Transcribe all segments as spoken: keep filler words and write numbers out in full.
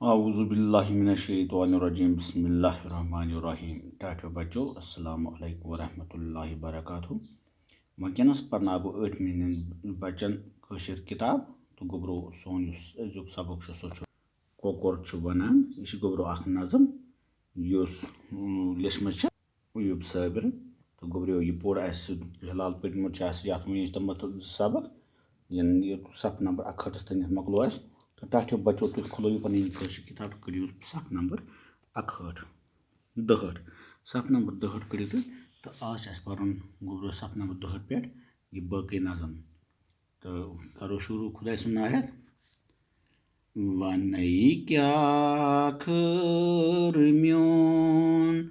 اعوذ باللہ من الشیطان الرجیم، بسم اللہ الرحمن الرحیم۔ ٹاٹھیو بچو، السلام علیکم ورحمۃ اللہ وبرکاتہ۔ وٕنکیٚنَس پرناو بہٕ ٲٹھمہِ ہٕنٛدٮ۪ن بچن کٲشِر کِتاب۔ تہٕ گوٚبرو، سون یُس أزیُک سبق چھُ، سُہ چھُ کۄکُر چھُ وَنان۔ یہِ چھِ گوٚبرو اکھ نظم، یُس، اۭں، لیچھمٕژ چھِ ایوب صابرن۔ تہٕ گوٚبریو، یہِ پوٚر اَسہِ فی الحال، پٔرمُت چھُ اَسہِ یَتھ وٕنِچ تامَتھ زٕ سبق، یعنی یہِ صفہٕ نمبر اَکہٲٹھَس تانٮ۪تھ مۄکلو اَسہِ۔ تہٕ ٹاٹھیو بچو، تُہۍ کھُلٲیِو پنٕنۍ یہِ کٲشِر کِتاب، کٔڑِو صفہٕ نمبر اَکہٲٹھ، دُہٲٹھ۔ صفہٕ نمبر دُہٲٹھ کٔڑِو تُہۍ۔ تہٕ آز چھُ اَسہِ پَرُن، گوٚبریو، صفہٕ نمبر دُہٲٹھ پٮ۪ٹھ یہِ باقٕے نظم۔ تہٕ کَرو شروٗع خۄداے سُنٛد ناو ہٮ۪تھ۔ وَنَے کیٛاہ خٲر میون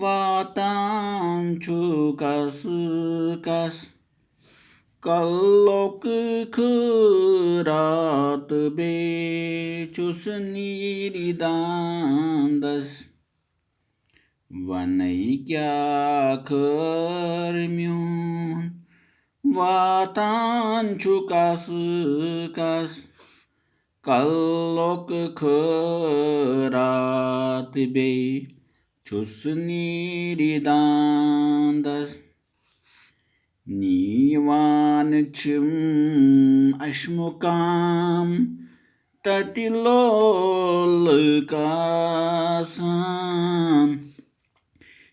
واتان چھُ کَس کَس، کَلُک خٲرات بیٚیہِ چھُس نیٖرِ دانٛدَس۔ وَنَے کیٛاہ خٲر میون واتان چھُ کَس کَس، کَلُک خٲرات بیٚیہِ چھُس نیٖرِ دانٛدَس۔ نِوان چھِم اَسہِ مُقام تَتہِ لولہٕ کاسان۔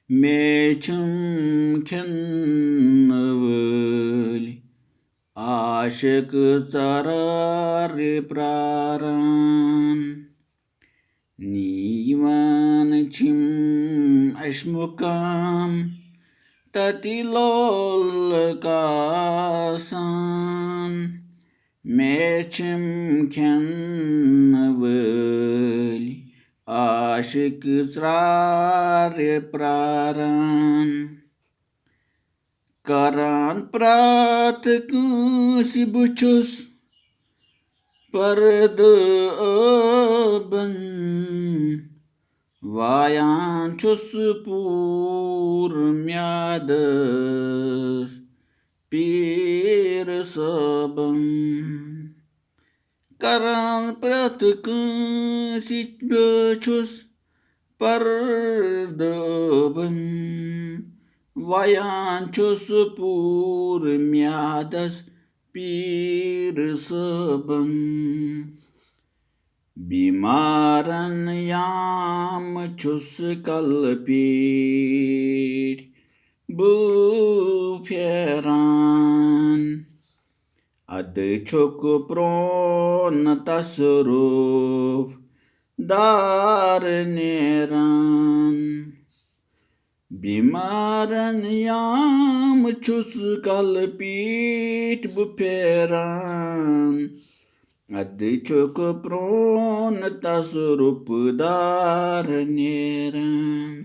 مےٚ چھِم کھٮ۪نہٕ وٲلۍ عاشق ژرارِ پراران۔ نِوان چھِم اَسہِ مُقام تَتہِ لولہٕ کاسان۔ مےٚ چھِم کھٮ۪نہٕ وٲلۍ عاشق ژرارِ پراران۔ کران پرٛٮ۪تھ کٲنٛسہِ بہٕ چھُس پردٕ ٲبن، وایان چھُس پوٗرٕ میادس پیٖر صٲبن۔ کران پرٛٮ۪تھ کٲنٛسہِ بہٕ چھُس پردٕ ٲبن، وایان چھُس پوٗرٕ میادس پیٖر صٲبن۔ بیمارن یام چھُس کلہٕ پیٖٹھۍ بہٕ پھیران۔ اَدٕ چھُکھ پرٛون تصرُف دار نیران۔ بیمارن یام چھُس کلہٕ پیٖٹھۍ بہٕ پھیران۔ اَدٕ چھُکھ پرٛون تصرُف دار نیران۔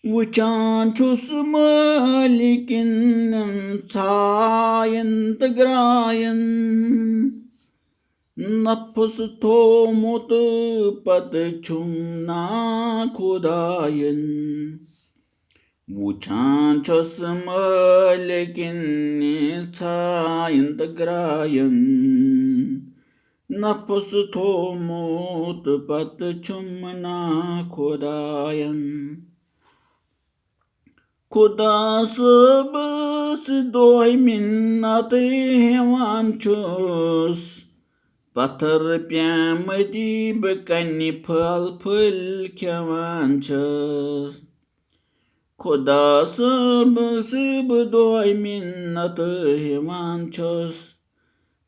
وٕچھان چھُس مٲلِکِن ژھایَن تہٕ گرٛایَن، نفس تھومُت پتہٕ چھُم نا خۄدایَن۔ وٕچھان چھُس مٲلِکِن ژھایَن تہٕ گرٛایَن، نفس تھومُت پتہٕ چھُم نا خۄدایَن۔ خۄدا صٲبس دۄہے مِنت ہٮ۪وان چھُس، پتھر پیمٕتۍ بہٕ کنہِ پھل پھٔلۍ کھٮ۪وان چھُس۔ خۄدا صٲبس بہٕ دۄہے مِنت ہٮ۪وان چھُس،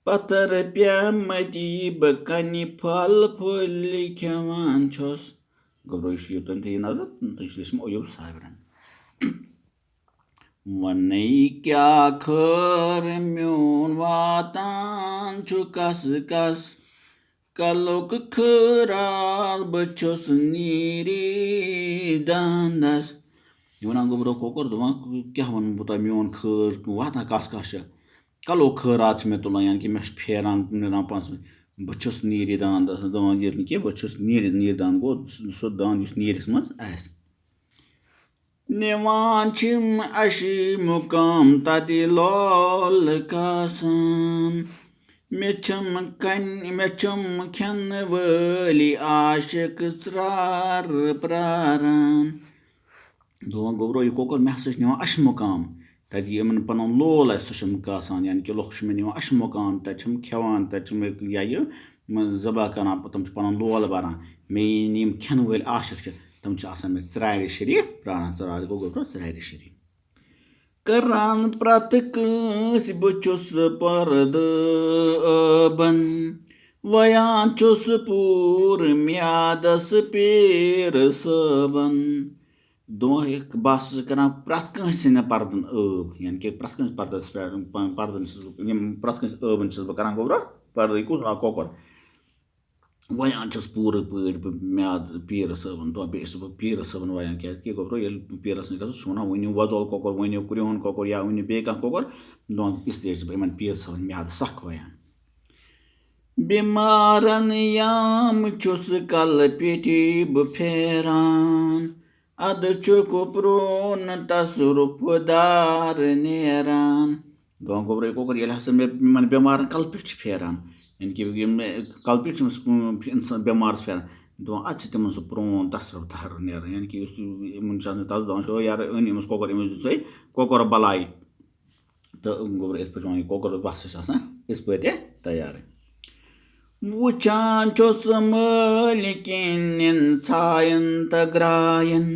پتھر پیمٕتۍ بہٕ کنہِ پھل پھٔلۍ کھٮ۪وان چھُس۔ گوٚبرو، یہِ چھُ یوٚتام تہِ یہِ نظر، تُہۍ چھِو لیچھمٕژ ایوب صابرن۔ وَنَے کیٛاہ خٲر میون واتان چھُ کَس کَس، کَلُک خٲرات بہٕ چھُس نیٖرِتھ دَنٛدَس۔ یہِ وَنان گوٚبرو کۄکُر، دَپان، کیٛاہ وَنہٕ بہٕ تۄہہِ، میون خٲر واتان کَس کَس چھُ؟ کَلُک خٲرات چھُ مےٚ تُلان، یعنی کہِ مےٚ چھُ پھیران، نیران پانَس منٛز۔ بہٕ چھُس نیٖرِتھ دَنٛد، دَپان، ییٚلہِ نہٕ کینٛہہ، بہٕ چھُس نیٖرِتھ، نیٖرِتھ دَنٛد گوٚو سُہ دَنٛد یُس نیٖرِتھ منٛز آسہِ۔ نِوان چھِم اَسہِ مُقام تَتہِ لولہٕ کاسان۔ مےٚ چھِم کَنہِ، مےٚ چھِم کھٮ۪نہٕ وٲلی عاشق ژرٛارٕ پرٛاران۔ دوٚپُن، گوٚبرو، یہِ کۄکُر مےٚ ہسا چھِ نِوان اَشہِ مُقام۔ تَتہِ یِمَن پَنُن لول آسہِ، سُہ چھُم کاسان، یعنی کہِ لُکھ چھِ مےٚ نِوان اَشہِ مُقام، تَتہِ چھِم کھٮ۪وان، تَتہِ چھِ مےٚ یا یہِ م-، ذبح کَران، تِم چھِ پَنُن لول بَران۔ مےٚ یِن یِم کھٮ۪نہٕ وٲلۍ عاشق چھِ، تِم چھِ آسان مےٚ ژرٛارِ شریٖف پرٛاران، ژرٛارِ گوٚو، گوٚبرو، ژرٛارِ شریٖف۔ کران پرٛٮ۪تھ کٲنٛسہِ بہٕ چھُس پردٕ ٲبن، ویان چھُس پوٗرٕ میادس پیٖر صٲبن۔ دۄہ بہٕ ہسا چھُس کران پرٛٮ۪تھ کٲنٛسہِ ہٕنٛدٮ۪ن پردن ٲب، یعنی کہِ پرٛٮ۪تھ کٲنٛسہِ پردس پٮ۪ٹھ، پ-، پردن چھُس بہٕ، یِم پرٛٮ۪تھ کٲنٛسہِ ٲبن چھُس بہٕ کران گوٚبرا پردٕ۔ یہِ کُس وَنان کۄکُر؟ ویان چھُس پوٗرٕ پٲٹھۍ بہٕ میادٕ پیٖرٕ صٲبُن، دۄہ بیٚیہِ چھُس بہٕ پیٖرٕ صٲبُن ویان، کیٛازِکہِ گوٚبرو، ییٚلہِ پیٖرَس نِش گژھو، سُہ چھُ وَنان، "ؤنِو وۄزُل کۄکُر، ؤنِو کرٛہُن کۄکُر یا ؤنِو بیٚیہِ کانٛہہ کۄکُر"، دۄہ اس لیے چھُس بہٕ یِمَن پیٖرٕ صٲبُن میادٕ سَکھ ویان۔ بیمارن یام چھُس کلہٕ پیٹھی بہٕ پھیران، ادٕ چھُکھ پرون تصرف دار نیران۔ دپان، گوٚبرو، یہِ کۄکُر ییٚلہِ ہسا مےٚ یِمن بٮ۪مارن کلہٕ پیٚٹھۍ چھِ پھیران، یعنی کہِ یِم مےٚ کلہٕ پیٚٹھۍ چھِ أمِس، اۭں، انسان بٮ۪مارس پھیران، دپان، ادٕ چھِ تِمن سُہ پرون تصرف دار نیران، یعنی کہِ یُس یِمن چھُ آسان تس دپان چھُ، "او یارٕ، أنۍ أمِس کۄکُر، أمِس دیُت ژےٚ کۄکر بلاے۔" تہٕ گوٚبرو، یِتھ پٲٹھۍ چھِ وَنان، یہِ کۄکُر بَس چھِ آسان یِتھ پٲٹھۍ تیار۔ وٕچھان چھُس مٲلۍ کِنٮ۪ن ژھایَن تہٕ گرٛایَن،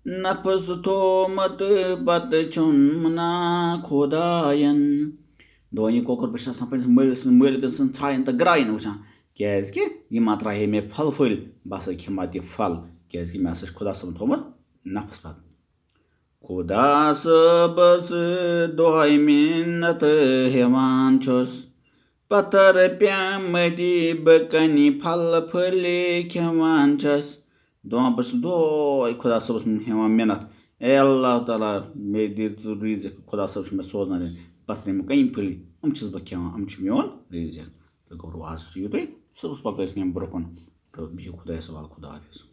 نفس تھومُت پتہٕ چھُم نا خۄدایَن۔ دپان، یہِ کۄکُر بہٕ چھُس آسان پنٛنِس مٲلۍ سٕنٛز، مٲلکَن سٕنٛز ژھایَن تہٕ گرٛایَن وٕچھان، کیٛازِکہِ یہِ ما ترٛایہِ ہے مےٚ پھل پھٔلۍ، بہٕ ہسا کھٮ۪مہٕ اَتھ یہِ پھل، کیٛازِکہِ مےٚ ہسا چھُ خۄدا صٲبَن تھومُت نفس پتہٕ۔ خدا صٲبس دۄہے مِنت ہٮ۪وان چھُس، پتھر پیمٕتی بہٕ کنہِ پھل پھٔلۍ کھٮ۪وان چھَس۔ دپان بہٕ چھُس دۄہے خدا صٲبس ہٮ۪وان مِنت، "اے اللہ تعالیٰ، مےٚ دِ ژٕ رِزق۔" خدا صٲب چھُ مےٚ سوزان رِزق۔ پتھر یِم کنہِ پھٔلۍ، یِم چھُس بہٕ کھٮ۪وان، یِم چھِ میون رِزق۔ تہٕ گوٚبرو، آز چھُ یُتُے، صُبحس پَکو أسۍ ییٚمہِ برٛونٛہہ کُن۔ تہٕ بِہِو خۄدایَس حوالہٕ، خدا حافظ۔